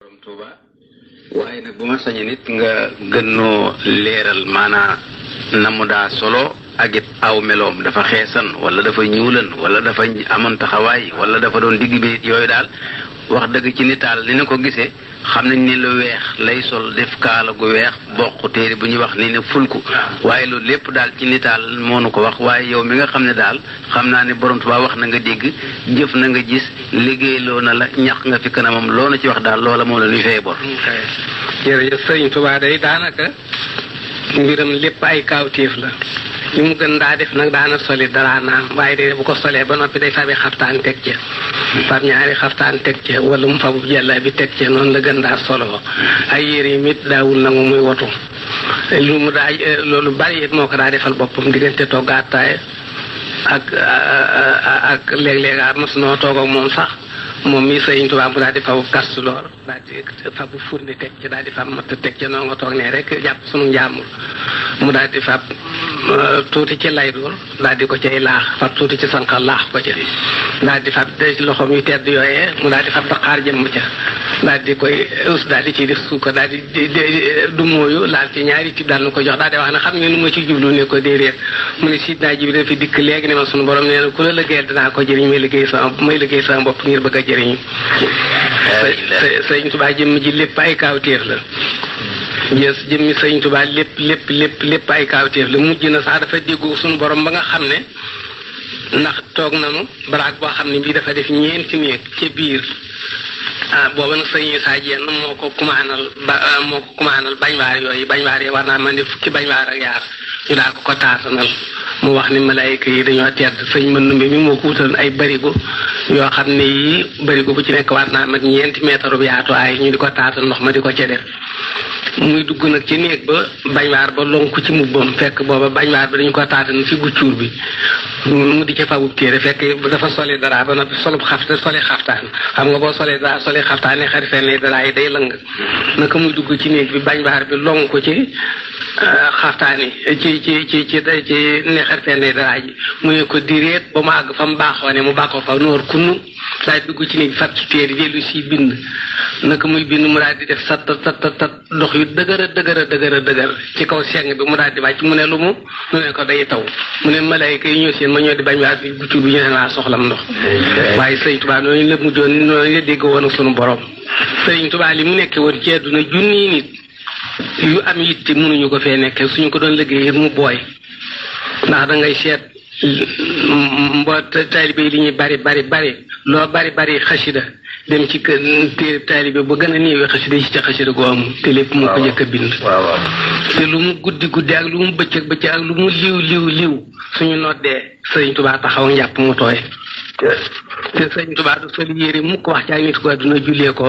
borom Tuuba waaye nag bu ma sañee nit nga gënnoo leeral maanaa na mu daa solo ak it aw meloom dafa xeesan wala dafa ñuulan wala dafa amoon taxawaay wala dafa doon digg bi yooyu daal wax dëgg ci nitaal ni na ko gisee xam nañ ne lu weex lay sol def kaala gu weex bokk téere bu ñuy wax ni ne fulku waaye loolu lépp daal ci nitaal moo nu ko wax waaye yow mi nga xam ne daal xam naa ne borom Tuubaa wax na nga dégg jëf na nga gis liggéeyloo na la ñax nga fi kanamam loo na ci wax daal loola moom la ñuy fay bor. jërëjëf sëriñ Tuubaa day daanaka mbiram lépp ay kaawteef la li mu gën daa def nag daana soli dara naam waaye de bu ko solee ba noppi day fabi xaftaan teg ca fab ñaari xaftaan teg ca wala mu fabu jàlla bi teg ca noonu la gën daa solo ay yére yi mit daawul nangu muy wotu lu mu daa loolu bari it moo ko daa defal boppam diggante togg attaaya ak léeg-léeg mos noo toog ak moom sax moom mii sëriñ Tuubaa mu daal di fabu kastuloor daal di fabu fourni teg ca daal di fab matt teg ca noo nga toog ne rek jàpp sunu njàmbur mu daal di fab tuuti ci laydoor daal di ko cay laax fab tuuti ci sànqal laax ko ca daal di fab ci loxoom yu tedd yooyee mu daal di fab daqaar jëmm ca daal di koy us daal di ciy def suukar daal di du mooyu laal ci ñaari tib daal na ko jox daal di wax ne xam nga nu ma ci jublu ne ko déedéet mu ne Sidna Jibril fi dikk léegi ne ma sunu borom nee na ku la liggéeyal dinaa ko jëriñ may liggéey sama bopp ngir bëgg a jëriñ sëriñ Tuubaa jëmm ji lépp ay kaawteef la jëmmi sëriñ Tuubaa lépp ay kaawteef la mujj na sax dafa déggu suñu borom ba nga xam ne ndax toog nañu baraag boo xam ne bii dafa def ñeenti néeg ca biir booba nag sëriñ Isaa Jeen moo ko kumaanal bañwaar yooyu bañwaar yi war naa man di fukki bañwaar ak yaar ñu daal ko taatanal mu wax ni malaayika yi dañoo tedd sëñ Mandumbe mi moo ko wutal ay barigo yoo xam ne yii barigo bu ci nekk war naa mat 4 mètres bu yaatuwaay ñu di ko taatal ndox ma di ko ca def muy dugg nag ci néeg ba bañwaar ba lonku ci mubbam fekk booba bañwaar ba dañu ko taatan fi guccuur bi mu di ca fabub téere fekk dafa soli dara ba noppi soli xaftaan xam nga boo solee dara soli xaftaan ne xarifee ne dara yi day lëng naka muy dugg ci néeg bi bañwaar bi lonku ci xaftaan yi ci neexar fenn dara ji mu ne ko direet ba mu àgg fa mu baaxoo ne mu baaxoo fa noor kunnu daal dugg ci néeg fat ci téere dellu si bind naka muy bind mu daal di def sat ndox yu dëgër ci kaw seng bi mu daal di wàcc mu ne lu mu ne ko day taw mu ne malaayika yi ñëw seen ma ñoo di bañ waa bi buccu bi ñu ne laa soxlam ndox waaye sëriñ Tuubaa noonu la mujjoon noonu la dégg woon ak sunu borom sëriñ Tuubaa li mu nekkee woon ci àdduna junniy nit yu am yitte mënuñu ko fee nekkee suñu ko doon liggéey mu booy ndax da ngay seet taalibe yi li ñuy bari loo bari xasida dem ci kër téere taalibe ba gën a néewee xasida yi ci xasida goo amul te lépp moo ko njëkk a bind te lu mu guddi ak lu mu bëccëg ak lu mu liw suñu noddee sëriñ Tuubaa taxaw njàpp mu tooy te sëriñ Tuubaa du sol yére mukk wax ci ak nit ko àdduna jullee ko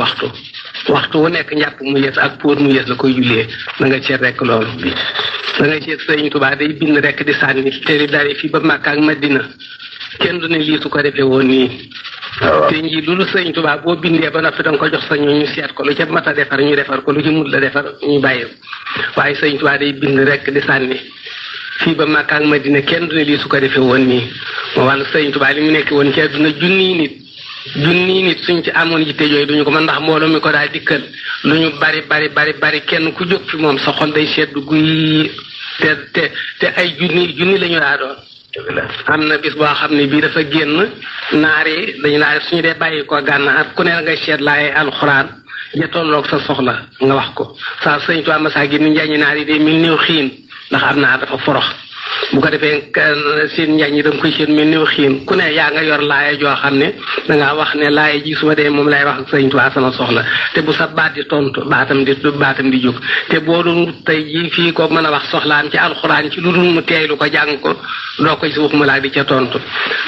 waxtu wu nekk njàpp mu yees ak póot mu yees la koy jullee na nga seet rek loolu da ngay seet sëriñ Tuubaa day bind rek di sànni te li dare fii ba Makka ak Madina kenn du ne lii su ko defee woon nii te nji loolu sëriñ Tuubaa boo bindee ba noppi danga ko jox sa ñu seet ko lu ca mat a defar ñu defar ko lu ci mut la defar ñu bàyyi waaye sëriñ Tuubaa day bind rek di sànni fii ba Makka ak Madina kenn du ne lii su ko defee woon nii moo wàllu sëriñ Tuubaa li mu nekk woon ci àdduna junniy nit suñ ci amoon yitte yooyu duñu ko mën ndax mbooloo mi ko daal dikkal lu ñu bari kenn ku jóg fi moom sa xol day sedd guy te ay junni la ñu daa doon am na bis boo xam ne bii dafa génn naar yi dañu naa suñu dee bàyyi ko gànnaar ku ne ngay seet laay alxuraan ja tolloog sa soxla nga wax ko saa sëñ Tuubaa masaa gi ni njaañi naar yi day mel néew xiin ndax am naa dafa forox bu ko defee seen njaañ yi da nga koy seen mel néew xiin ku ne yaa nga yor laaya joo xam ne dangaa wax ne laaya ji su ma dee moom lay wax ak sëñ Tuubaa sama soxla te bu sa baat di tontu baatam di jóg te boo doon tey ji fii ko mën a wax soxlaam ci alxuraan ci lu dul mu teeylu ko jàng ko doo ko ci waxuma laa di ca tontu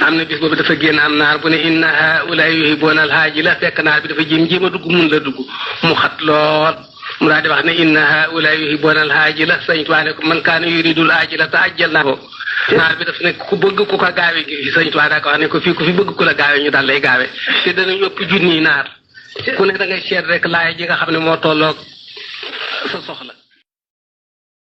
am na bis boobu dafa génn am naar bu ne inna haa'ulaa'i yuhibbuuna al-aajila fekk naar bi dafa jéem a dugg mun la dugg mu xat lool mu daal di wax ne inna haa'ulaa'i yuhibbuuna al-aajila sëñ Tuubaa ne ko man kaana yuriidu al-aajila ta'ajjalnaa naar bi daf ne ku bëgg ku ko gaawe gi sëñ Tuubaa daa ko wax ne ko fii ku fi bëgg ku la gaawe ñu daal lay gaawe te danañu ëpp junniy naar ku ne da ngay seet rek laaya ji nga xam ne moo tolloog sa soxla